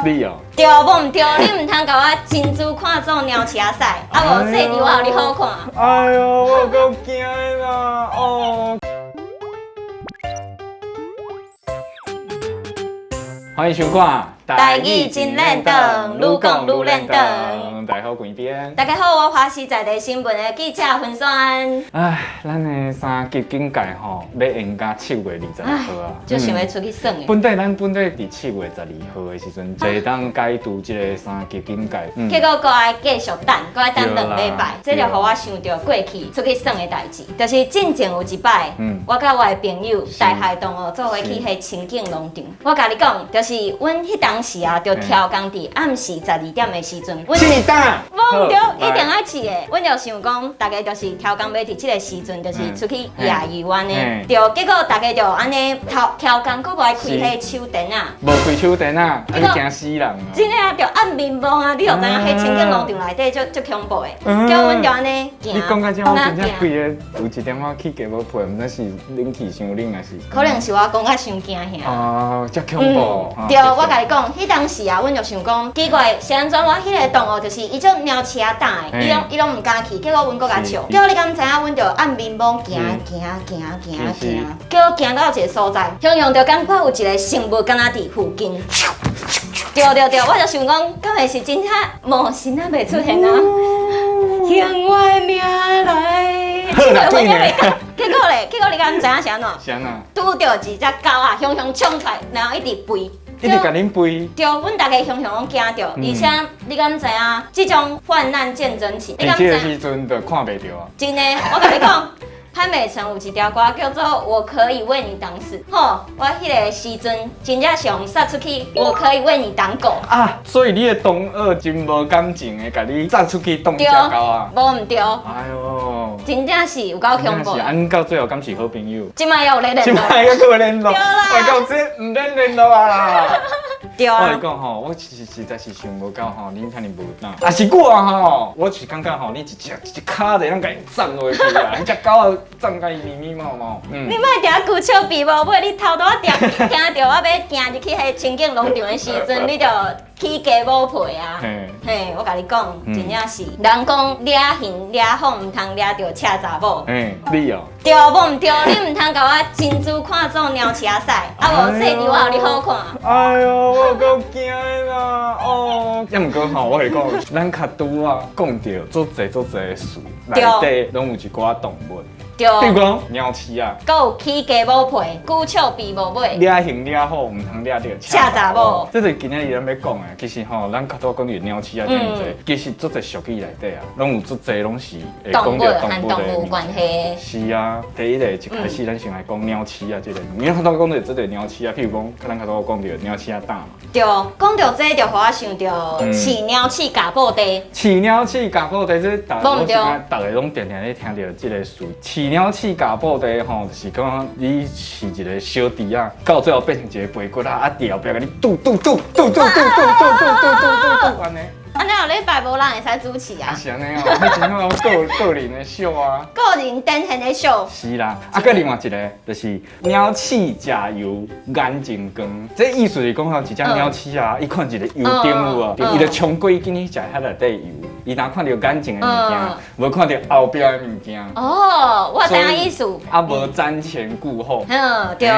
你哦。對，無毋對，你毋通共我珍珠看做貓鼠仔屎，啊無細弟我予你好看。哎喲，我有夠驚的啦！哦。歡迎收看台語真練轉，愈講愈練轉。大家好，貴邊。大家好，我華視在地新聞的記者芬萱。唉，咱的三級警戒吼，欲延到7月22號啊。就想欲出去耍的。本底咱本底佇7月12號的時陣，就會當解除這个三級警戒。結果閣愛繼續等，閣愛等2禮拜，這就予我想著過去出去耍的代誌。就是進前有一擺，我佮我的朋友大學同學做伙去彼清境農場。我共你講，就是阮彼當時啊，就挑工佇暗時12點的時陣，試膽，無毋對，一定愛試的。阮就想講，逐家就是挑工欲佇這个時陣，就是出去野遊按呢。對，結果逐家就按呢挑挑工，閣無愛開彼手電仔。無開手電仔，啊你驚死人啊！真的啊，就暗暝暝啊，你就知影彼清境農場內底足足恐怖的。叫阮就按呢行。你講到這，我真正規个有一點仔起雞毛皮，毋知是冷氣傷冷還是？可能是我講甲傷驚嚇。哦，遮恐怖。對，我共你講，彼當時啊，阮就想講，奇怪，是按怎我彼个同學就是伊足貓鼠仔膽的，伊攏毋敢去，結果阮閣共笑。結果你敢知影，阮就暗暝暝行行行行行，結果行到一个所在，雄雄就感覺有一个生物敢若佇附近。對對對，我就想講，敢會是真正魔神仔袂出現啊？用我的命來。好啦，對呢。結果咧，結果你敢知影是按怎？是按怎？拄著一隻狗仔，雄雄衝出來，然後一直吠。一直共恁吠。對，阮逐家雄雄攏驚著，而且你敢知影？這種患難見真情。你這个時陣就看袂著啊。真的，我共你講，潘美辰有一條歌叫做《我可以為你擋死》。吼，我彼个時陣真正想殺出去，我可以為你擋狗。啊，所以你的同學真無感情的，共你殺出去擋隻狗啊？無毋對。哎喲，真正是有夠恐怖。是，啊，到最後敢是好朋友？這擺猶有咧聯絡。這擺猶閣有聯絡。對啦。我講這毋免聯絡啊啦。對啊。我共你講吼，我實實在是想無到吼，恁遐爾無膽。啊是我吼，我是感覺吼，你一隻一隻跤就會當共伊摠落去啊！彼隻狗仔摠共伊咪咪毛毛。你莫定舊笑鼻無尾，你頭拄仔定驚著我欲行入去彼清境農場的時陣，你就起雞母皮啊！嘿，我共你講，真正是人講掠熊掠虎，毋通掠著赤查某。嘿，你哦。對，無毋對，你毋通共我珍珠看做貓鼠仔屎，啊無細弟我予你好看。哎喲，我有夠驚的啦！哦，抑毋過吼，我共你講，咱較拄仔講著足濟足濟的詞，內底攏有一寡動物。對，比如講貓鼠仔，閣有起雞母皮，久笑鼻無尾，掠熊掠虎，毋通掠著赤查某。這就是今仔日咱欲講的。其實吼，咱較拄講著貓鼠仔遮爾濟，其實足濟俗語內底啊，攏有足濟攏是會講著動物和動物有關係。是啊，第一个一開始咱先來講貓鼠仔這个，因為較拄講著這個貓鼠仔，譬如講，咱較拄講著貓鼠仔膽嘛。對，講著這就予我想著飼貓鼠咬布袋。飼貓鼠咬布袋，這逐我是講，逐个攏定定咧聽著這个詞。飼貓鼠咬布袋吼，就是講你飼一个小豬仔，到最後變成一个肥骨仔，啊，佇後壁共你拄拄拄拄拄拄拄拄拄拄拄拄按呢。按呢有禮拜無人會使主持啊？是按呢哦，彼真正個個人的秀啊。個人展現的秀。是啦，啊，閣另外一个就是貓鼠食油眼睛光，這意思是講吼，一隻貓鼠啊，伊看一个油燈有無？伊就衝過去緊去食彼內底油，伊若看著眼前的物件，無看著後壁的物件。哦，我知影意思。啊，無瞻前顧後。嗯，對，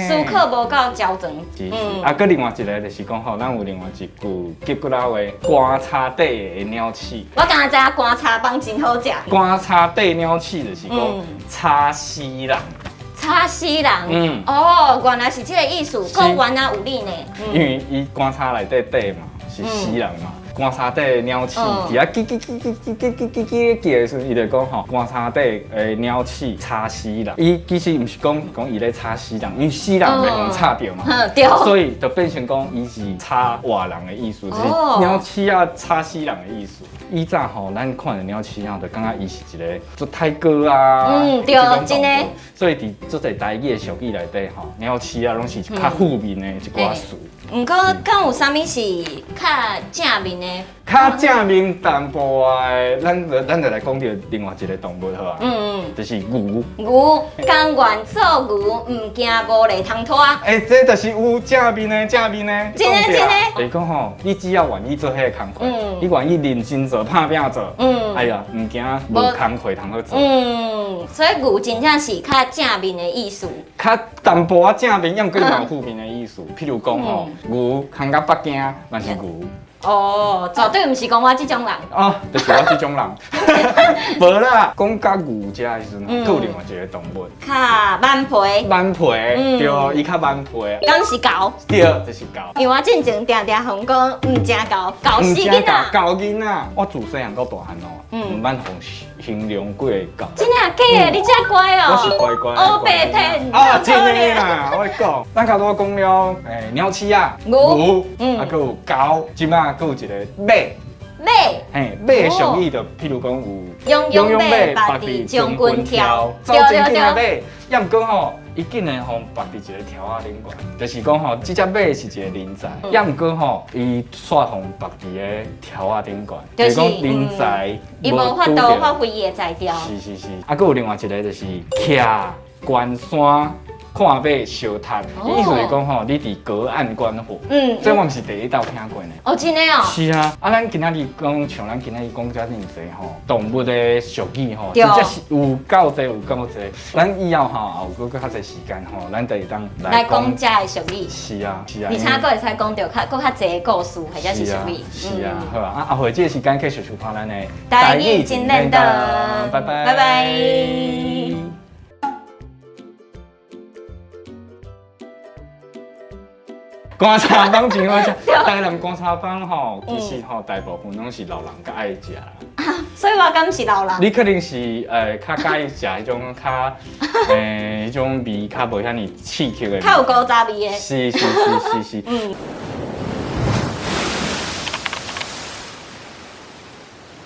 思考無夠周全。是是，啊，閣另外一个就是講吼，咱有另外一句吉骨仔話。棺柴底的鳥鼠，我敢若知影棺柴枋真好食。棺柴底鳥鼠就是講吵死人，吵死人。嗯，哦，原來是這个意思，閣原來有理呢。因為伊棺柴內底底嘛，是死人嘛。棺柴底的鳥鼠，佇遐嘰嘰嘰嘰嘰嘰嘰嘰嘰叫的時陣，伊就講吼，棺柴底的鳥鼠吵死人。伊其實毋是講講伊咧吵死人，因為死人袂予吵著嘛。對。所以就變成講伊是吵活人的意思，就是鳥鼠仔吵死人的意思。以前吼，咱看著鳥鼠仔，就感覺伊是一个足太高啊。嗯，對，真的。所以佇足濟台語的俗語內底吼，鳥鼠仔攏是較負面的一寡詞。毋過，敢有啥物是較正面的？較正面淡薄仔的，咱就來講著另外一個動物好啊。就是牛。牛，甘願做牛，毋驚無犁通拖。欸，這就是有正面的，正面的。真的真的。就是講吼，你只要願意做彼个工課，你願意認真做、拍拚做，哎呀，毋驚無工課通好做。嗯，所以牛真正是較正面的意思。較淡薄仔正面，抑毋過嘛有負面的意思。譬如講吼，牛空到北京嘛是牛。哦，絕對毋是講我這種人。哦，就是我這種人。無啦，講到牛這的時陣，閣有另外一個動物。較頑皮。頑皮，對，伊較頑皮。敢是猴？對，就是猴。因為我進前定定予人講毋食猴，猴死囡仔。猴囡仔，我自細漢到大漢哦，毋捌予形容過猴。真的假的？你這乖哦。我是乖乖。烏白騙。啊，真的啦，我講，咱頭拄仔講了，鳥鼠仔、牛，啊，閣有狗，這馬閣有一個馬。馬。嘿，馬的俗語就譬如講有。勇勇馬，縛佇將軍柱。走真緊的馬，抑毋過吼，伊竟然予縛佇一個柱仔頂懸，就是講吼，這隻馬是一個人才，抑毋過吼，伊煞予縛佇个柱仔頂懸，就是講人才伊無法度發揮伊的才調。是是是，啊，閣有另外一個就是徛關山看馬相踢，意思是講吼，你佇隔岸觀火。這我毋是第一道聽過呢。哦，真的哦。是啊，啊，咱今仔日講像咱今仔日講遮爾濟吼，動物的俗語吼，真正是有夠濟有夠濟。咱以後吼，有閣較濟時間吼，咱就會當來講遮的俗語。是啊，是啊。而且閣會使講著較閣較濟的故事，或者是俗語。是啊，好啊，啊，後回這個時間繼續收看咱的台語真練檔，拜拜，拜拜。棺材枋真好食，台南棺材枋吼，其實吼大部分攏是老人較愛食啦。所以我敢是老人？你可能是較佮意食彼種較彼種味較無遐爾刺激的。較有古早味的。是是是是是。